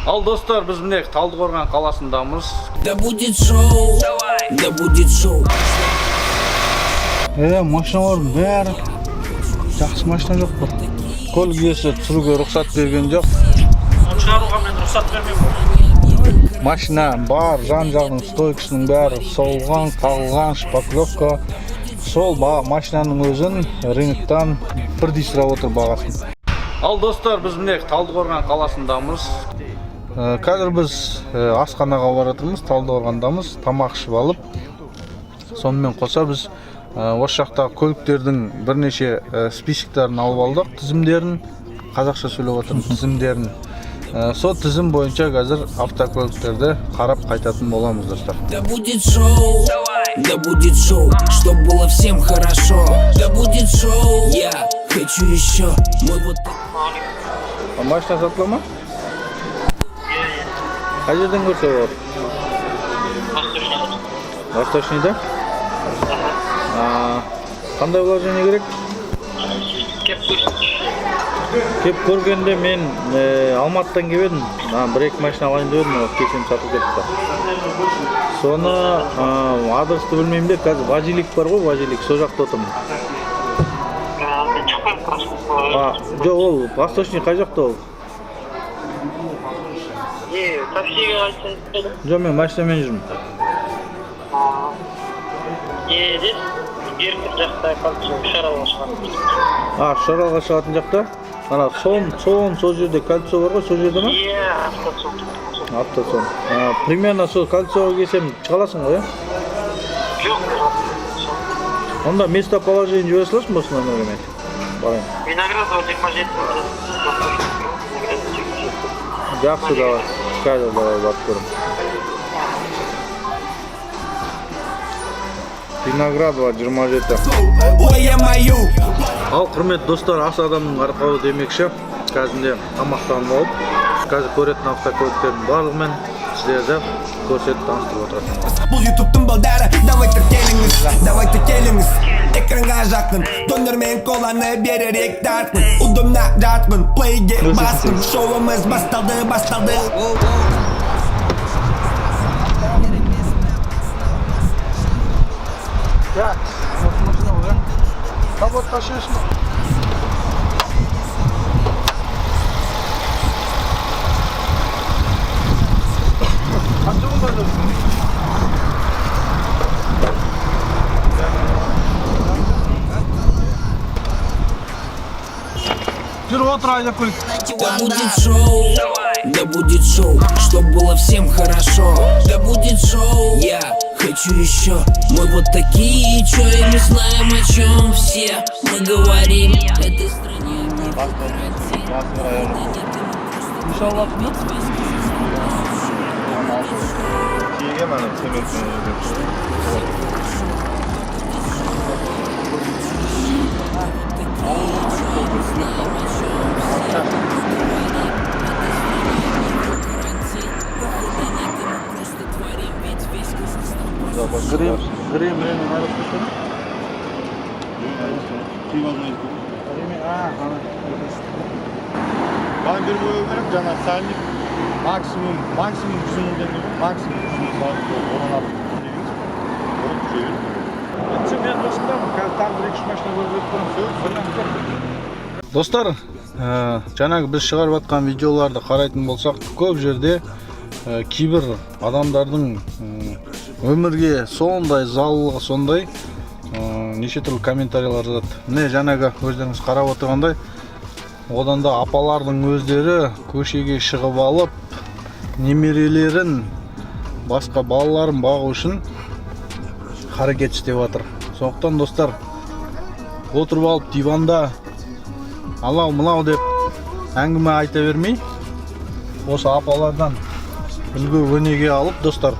Ал, достар, біз міне Талдықорған қаласындамыз. Да будет шоу, да будет шоу. Машиналардың бәрі жақсы, машина жоқ қой. Көлік иесі түсіруге рұқсат берген жоқ. Шығаруға мен рұқсат бермеймін. Машина бар, жан жағының стойкасының бәрі соғылған, қағылған, шпаклевка. Сол машинаның өзін рыноктан бірдей сұрап отыр бағасын. Ал, достар, біз міне Талдықорған қаласындамыз. Қазір біз асханаға бара жатырмыз, Талдықорғандамыз, тамақ ішіп алып, сонымен қоса біз осы жақтағы көліктердің бірнеше списоктарын алып алдық, тізімдерін, қазақша сөйлеп отырмын, тізімдерін. Сол тізім бойынша қазір автокөліктерді қарап қайтатын боламыз, достар. Да будет шоу, да будет шоу, чтоб было всем хорошо. Да будет шоу, я хочу еще. Мы вот так. Машина сатыла ма? Қай жерден көрсе болады? Восточныйда. Қандай вложение керек? Кеп көргенде мен Алматыдан келіп едім. Бір екі машина алайын деп едім, ол кешен сатылып кетті. Соны адресті білмеймін де, қазір Вазилик бар ғой, Вазилик, сол жақта отырмын. Мен шықпаймын просто. Жоқ, ол Восточный қай жақта ол? Не, таксиге айтсаңыз. Жоқ, мен машинамен жүрмін. Неде? Еркін жақта, кольцо, Үшаралға шығады. Үшаралға шығатын жақта? Ана ЦОН, сол жерде кольцо бар ғой, сол жерде ма? Иә, автоЦОН. АвтоЦОН. Примерно сол кольцоға келсем шыға аласың ғой, иә? Жоқ. Онда местоположение жібере саласың ба осы номерге, мен барайын. Виноградова 27. Жақсы, давай. Қазір, давай, барып көремін. Виноградова 27. Ой, я мою. Ал, құрметті достар, ас адамның арқауы демекші, қазір міне тамақтанып алып, қазір көретін автокөліктердің барлығымен сіздерді көрсетіп, таныстырып отырады. Бұл ютубтың балдары, давайте келіңіз, давайте келіңіз. Экранға жақын, донер мен коланы беререк тартқын. Удобно жатқын, плейге басқын. Шоуымыз басталды, басталды. Так, осы машина ғой, иә? Капот қашырсың. Қанша күн бар? Жүр, отыр, айдап көрейік. Да будет шоу, да будет шоу, чтоб было всем хорошо. Да будет шоу, я хочу еще. Мы вот такие, чё и мы знаем, о чем все мы говорим. Этой стране не карантин. Иншалла. Киген ана цементмен. Грим, грим, ремень айырып кетті ме? Ремень, ана. Маған бояу керек жана сальник, максимум, максимум 100 000 теңге ғой, максимум 100 000. Сальник одан артық дегенсіз ғой, жүре береді. Енді мен осындамын, қазір тағы бір екі үш машина көріп тұрмын. Достар, жаңағы біз шығарып жатқан видеоларды қарайтын болсақ, көп жерде кейбір адамдардың өмірге сондай залылығы, сондай неше түрлі комментарийлер жазады. Міне, жаңағы өздеріңіз қарап отырғандай, одан да апалардың өздері көшеге шығып алып, немерелерін, басқа балаларын бағу үшін харекет істеп жатыр. Сондықтан, достар, отырып алып диванда анау мынау деп әңгіме айта бермей, осы апалардан үлгі өнеге алып, достар,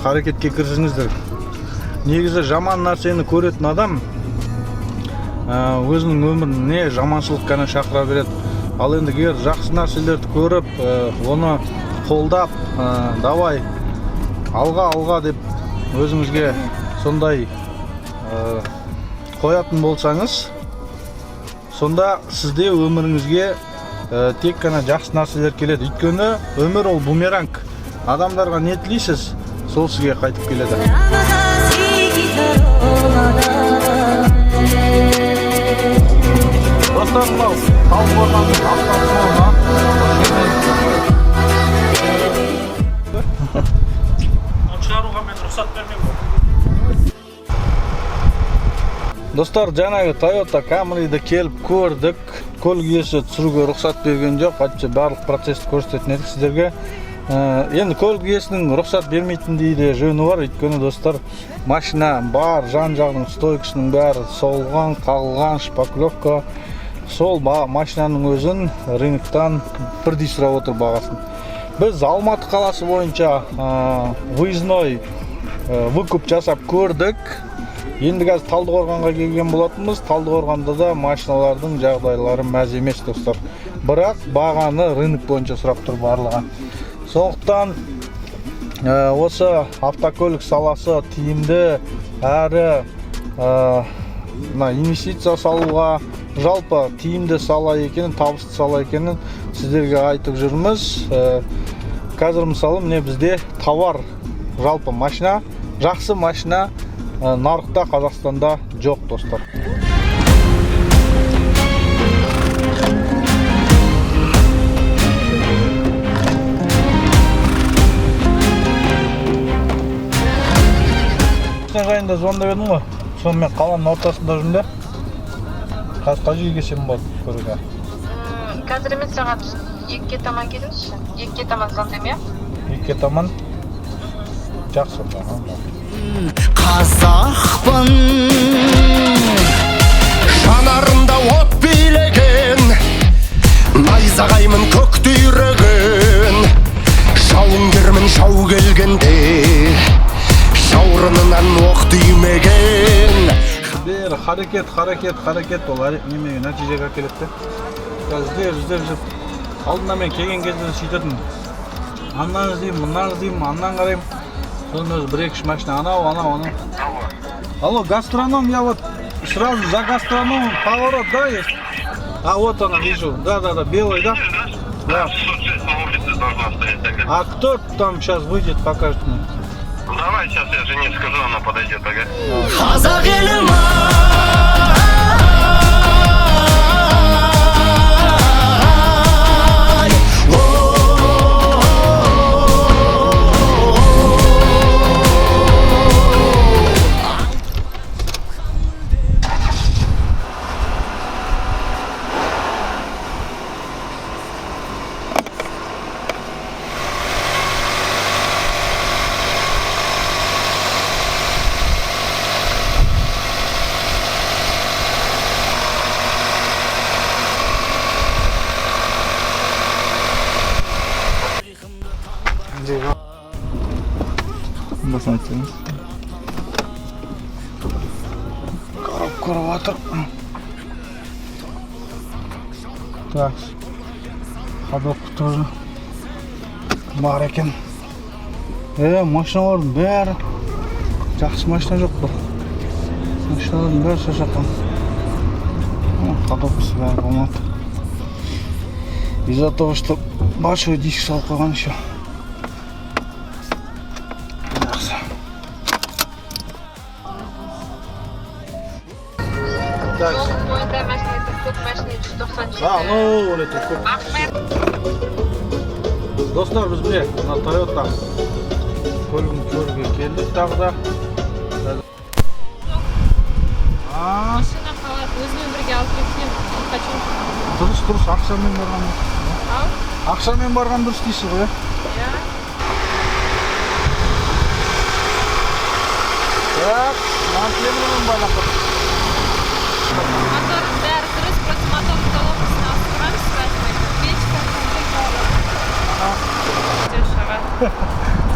харекетке кірісіңіздер. Негізі жаман нәрсені көретін адам өзінің өміріне жаманшылық қана шақыра береді. Ал енді егер жақсы нәрселерді көріп, оны қолдап, давай алға, алға деп өзіңізге сондай қоятын болсаңыз, сонда сізде өміріңізге Тек қана жақсы нәрселер келеді. Өйткені өмір ол бумеранг. Адамдарға не тілейсіз, сол сізге қайтып келеді. Достар, мынау Талдықорғанның автосалоны. Оны шығаруға мен рұқсат бермеймін ғой. Достар, жаңағы Toyota Camry'ді келіп көрдік. Көлік иесі түсіруге рұқсат берген жоқ. Әйтпесе барлық процесті көрсететін едік сіздерге. Енді көлік иесінің рұқсат бермейтіндей де жөні бар. Өйткені, достар, машина бар, жан жағының стойкасының бәрі соғылған, қағылған, шпаклевка. Сол машинаның өзін рыноктан бірдей сұрап отыр бағасын. Біз Алматы қаласы бойынша выездной выкуп жасап көрдік. Енді қазір Талдықорғанға келген болатынбыз. Талдықорғанда да машиналардың жағдайлары мәз емес, достар. Бірақ бағаны рынок бойынша сұрап тұр барлығы. Сондықтан осы автокөлік саласы тиімді әрі мына инвестиция салуға жалпы тиімді сала екенін, табысты сала екенін сіздерге айтып жүрміз. Қазір мысалы, міне, бізде товар, жалпы машина, жақсы машина нарықта Қазақстанда жоқ, достар. Машина жайында звондап едің ғой. Сонымен қаланың ортасында жүрмін де. Қазір қай жерге келсем болады көруге? Қазір емес, сағат 2-ге таман келіңізші. 2-ге таман звондаймын, иә? 2-ге таман. Жақсы. Қазақпын, жанарымда от билеген, найзағаймын көк түйреген, жауынгермін жау келгенде жауырынынан оқ тимеген. Бері харекет, харекет, харекет, ол немеге, нәтижеге әкеледі де. Қазір іздеп, іздеп, іздеп. Алдында мен келген кезде де сөйтетінмін. Аннан іздеймін, мыннан іздеймін, аннан қараймын. Соның өзі бір екі үш машина, анау, анау, анау. Алло, гастроном, я вот сразу за гастрономом поворот, да, есть? А вот она, вижу. Да, да, да, белый, да? Да. 606 на улице должна стоять. Ага. А кто там сейчас выйдет, покажет мне? Давай сейчас я жене скажу, она подойдет, ага. Қазақ елім ай, о. Басын айтсаңыз. Коробка көріп жатыр. Так. Ходовка тоже бар екен. Машиналардың бәрі, жақсы машина жоқ бұл. Машиналардың бәрі шаршатқан. Ходовкасы бәрі болмады. Из-за того, что большой диск салып қойған еще. Жақсы. Так. Жолдың бойында машина тұр, көк машина, 197. А, ну, это көк. Ахмет. Достар, біз міне мына Toyota көлігін көруге келдік тағы да. А, Машина қалады, өзімен бірге алып кетсем, не хочу. Дұрыс, дұрыс, ақшамен барған дұрыс. Ал? Ақшамен барған дұрыс дейсіз ғой, иә? Иә. Так, мынаны темірмен байлап қойдық. Моторы бәрі дұрыс, просто мотордың головкасын ауыстырғанбыз, сразу айтып. Печка, өте шығады.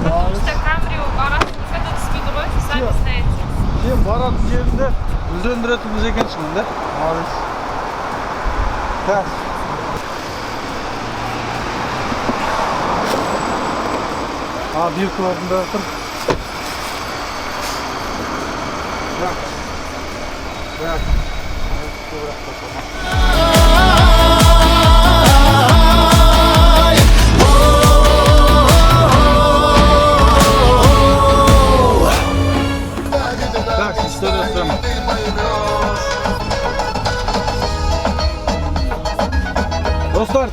Потому что Камри ол бағасы никогда түспейді ғой, сами знаете. Сен баратын жеріңде іздендіретін қыз екенсің, да? Молодец. Так. А, биркалардың бәрі тұр. Так. Так. Көбірек қосылма.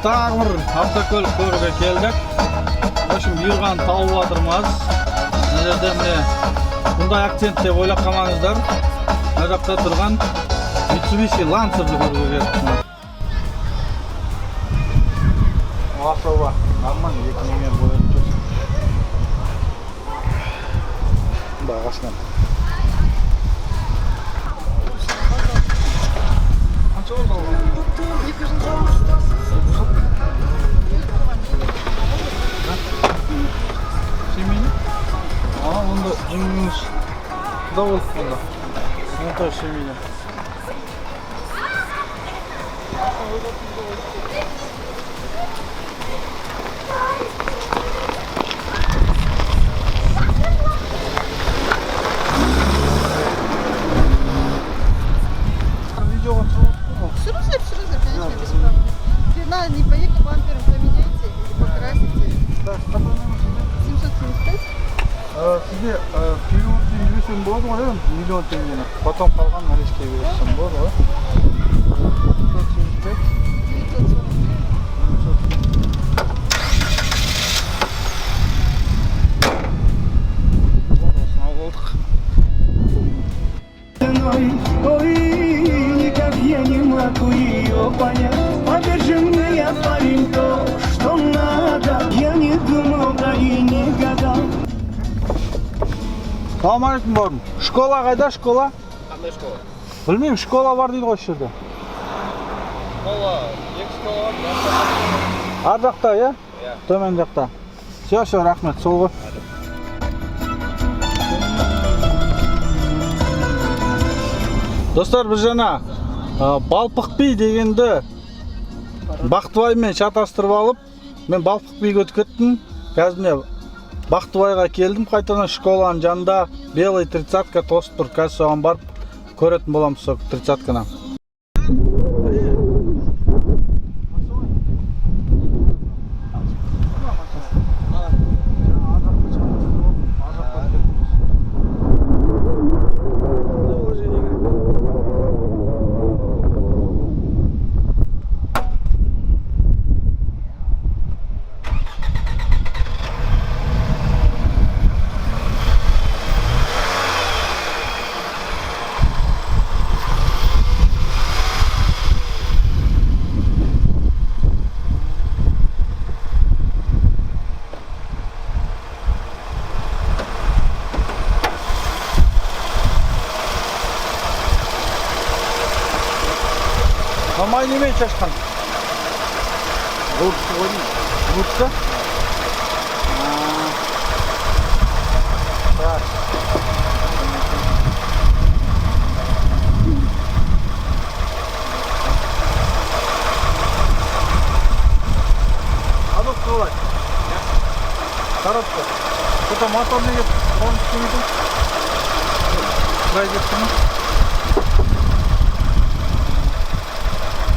Тағы бір автокөлік көруге келдік. В общем, бұйырғанын тауып жатырмыз. Мына жерде, міне, бұндай акцент деп ойлап қалмаңыздар. Мына жақта тұрған Mitsubishi Lancer'ды көруге келдік. Особо нормально, екі немен боянып жүр. Бағасынан. Қанша болды алған? 2 жыл. 2 жыл? Семейный? А, онда жеңгеңіз құда болып онда. Он тоже семейный. Видеоға түсіріп отырсың ғой. Түсіріңіздер, түсіріңіздер, конечно, без проблем. Теперь надо не поехать, бампером поменяйте или покрасите. Так, қандай номер сізде? 775. Сізде переводпен жіберсем болады ғой, иә? Миллион теңгені. Потом қалған наличкаға берсем болады ғой. 775. 949. 949. Болды, осыны алып алдық. Ой, никак я не могу ее понять. Поверь же мне, я парень то, что надо. Я не думал, да и не гадал. Саламалейкум, бауырым. Школа қайда, школа? Қандай школа? Білмеймін, школа бар дейді ғой осы жерде. Школа, екі школа бар. Ар жақта, иә? Иә. Төмен жақта. Все, все, рахмет, сол ғой. Достар, біз жаңа Балпық би дегенді Бақтыбаймен шатастырып алып, мен Балпық биге өтіп кеттім. Қазір, міне, Бақтыбайға келдім қайтадан. Школаның жанында белый тридцатка тосып тұр. Қазір соған барып көретін боламыз, сол тридцатканы. Май немен шашқан? Лучше ғой деймін. Лучше? Так. Коробка қалай? Коробка. Что-то мотор неге қонып істемейді? Былай кетті ме?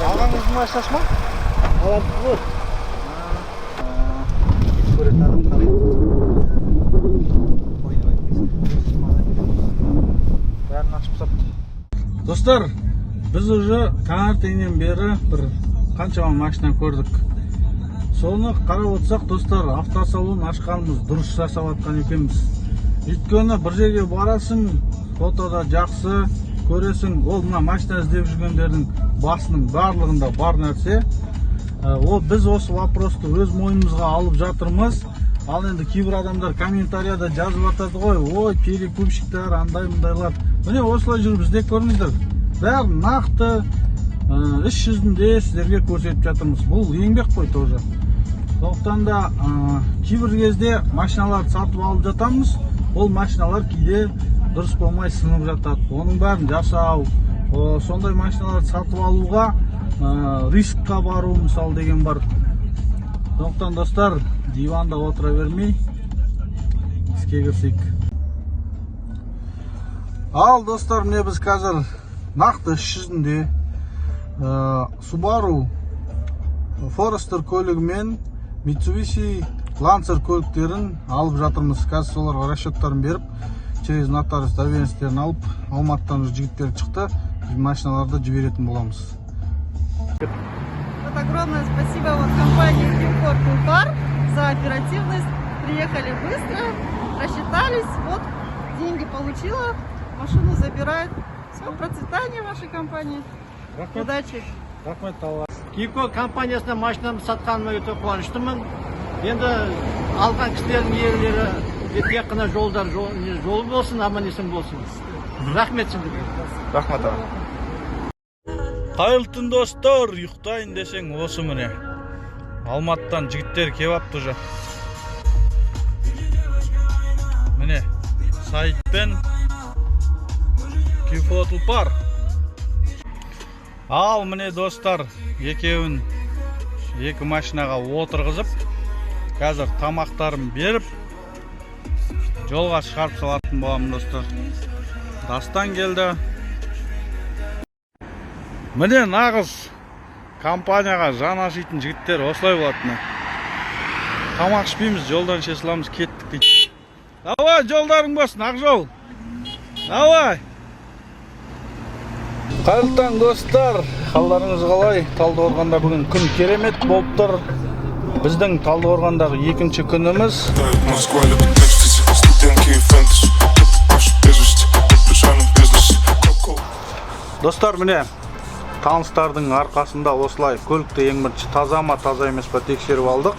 Ағаңыздың машинасы ма? Алады ғой. Көретін адам қарайды. Қой деп айтпайсың. Бәрін ашып тастапты. Достар, біз уже таңертеңнен бері бір қаншама машина көрдік. Соны қарап отырсақ, достар, автосалон ашқанымыз дұрыс жасап жатқан екенбіз. Өйткені бір жерге барасың, фотода жақсы көресің, ол мына машина іздеп жүргендердің басының барлығында бар нәрсе. Ол біз осы вопросты өз мойнымызға алып жатырмыз. Ал енді кейбір адамдар комментарияда жазып жатады ғой, ой, перекупщиктер, андай мындайлар. Міне, осылай жүріп іздеп көріңіздер. Бәрін нақты іс жүзінде сіздерге көрсетіп жатырмыз. Бұл еңбек қой тоже. Сондықтан да кейбір кезде машиналарды сатып алып жатамыз. Ол машиналар кейде дұрыс болмай сынып жатады. Оның бәрін жасау, сондай машиналарды сатып алуға рискқа бару мысал деген бар. Сондықтан, достар, диванда отыра бермей іске кірісейік. Ал, достар, міне, біз қазір нақты іс жүзінде Subaru Forester көлігімен Mitsubishi Lancer көліктерін алып жатырмыз. Қазір соларға расчеттарын беріп, через нотариус доверенностьтерін алып, Алматыдан уже жігіттер шықты, машиналарды жіберетін боламыз. Вот огромное спасибо вот компании Кимфор Тулпар за оперативность. Приехали быстро, рассчитались, вот деньги получила, машину забирают. Все, процветания вашей компании. Удачи. Рахмет, Алла. Кимко компаниясына машинамды сатқаныма өте қуаныштымын. Енді алған кісілердің иелері тек қана жолдар жолы болсын, аман есен болсын. Рахмет сіздерге. Рахмет, аға. Қайырлы түн, достар! Ұйықтайын десең, осы міне. Алматыдан жігіттер келіп апты уже. Міне, Саид пен Кюфо Тұлпар. Ал міне, достар, екеуін екі машинаға отырғызып, қазір тамақтарын беріп, жолға шығарып салатын боламын, достар. Дастан келді. Міне, нағыз компанияға жан ашитын жігіттер осылай болады, міне. Тамақ ішпейміз, жолдан іше саламыз, кеттік дейді. Давай, жолдарың болсын, ақ жол. Давай. Қайырлы таң, достар! Қалдарыңыз қалай? Талдықорғанда бүгін күн керемет болып тұр. Біздің Талдықорғандағы екінші күніміз. Москва любит экстази, студентки и фэнтези. Пропавший без вести, подписанный бизнес. Коко. Достар, міне, таныстардың арқасында осылай көлікті ең бірінші таза ма, таза емес па тексеріп алдық.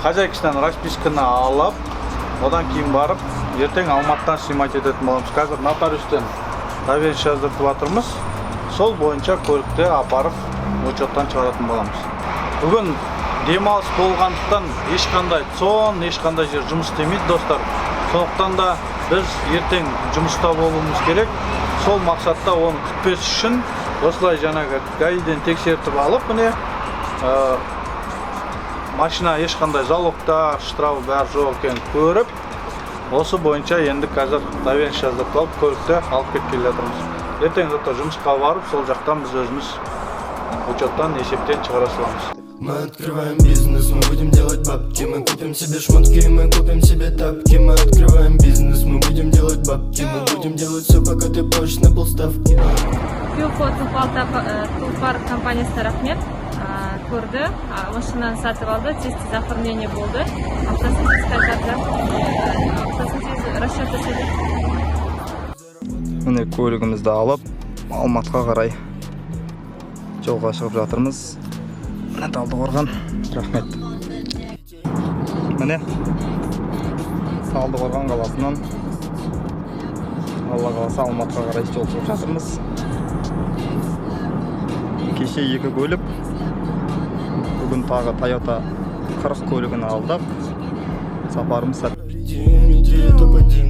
Хозяйкасынан расписканы алып, одан кейін барып, ертең Алматыдан снимать ететін боламыз. Қазір нотариустен доверенность жаздыртып жатырмыз. Сол бойынша көлікті апарып, учеттан шығаратын боламыз. Бүгін демалыс болғандықтан ешқандай ЦОН, ешқандай жер жұмыс істемейді, достар. Сондықтан да біз ертең жұмыста болуымыз керек. Сол мақсатта оны күтпес үшін осылай жаңағы ГАИден тексертіп алып, міне, машина ешқандай залогта, штрафы, бәрі жоқ екенін көріп, осы бойынша енді қазір доверенность жаздыртып алып, көлікті алып кетіп келе жатырмыз. Ертең зато жұмысқа барып, сол жақтан біз өзіміз учеттан, есептен шығара саламыз. Мы открываем бизнес, мы будем делать бабки. Мы купим себе шмотки, мы купим себе тапки. Мы открываем бизнес, мы будем делать бабки. Мы будем делать все, пока ты платишь на полставки. Кюфо Тұлпар компаниясына рахмет. Көрді, машинаны сатып алды, тез тез оформление болды, ақшасын тез қайтарды, ақшасын тез расчет жасады. Міне, көлігімізді алып, Алматыға қарай жолға шығып жатырмыз. Міне, Талдықорған, рахмет. Міне, Талдықорған қаласынан, Алла қаласа, Алматыға қарай жол шығып жатырмыз. Кеше екі көлік, бүгін тағы Тойота 40 көлігін алдық. Сапарымыз сәтті. Идея топ-1.